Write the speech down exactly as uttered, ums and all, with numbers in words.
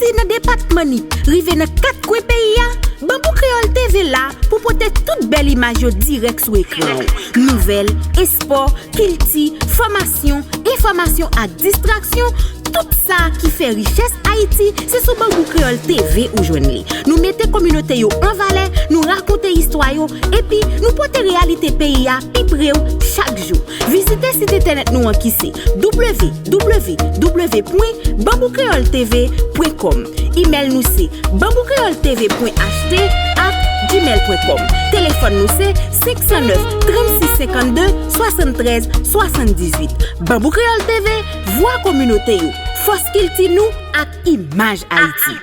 Depi nan depatman Nip rive nan kat kwen peyi a, Banbou Kreyòl T V la pou pote tout bèl imaj yo dirèk sou ekran w. Nouvèl, espò, kilti, fòmasyon, enfòmasyon ak distraksyon, tout sa ki fè richès Ayiti, se sou Banbou Kreyòl T V ou jwenn li. Nou mete kominote yo an valè, nou rakonte istwa yo, epi nou pote reyalite peyi a pi pre w chak jou. Vizite sit entènèt nou an ki se w w w pwen banbou kreyòl t v pwen kòm. Imèl nou se banbou kreyòl t v pwen h t at gmail pwen kòm. Telefòn nou se senk san nèf, trannsis senkannde, swasanntrèz, swasanndizwit. Banbou Kreyòl T V, vwa kominote yo, fòs kilti nou ak imaj Ayiti.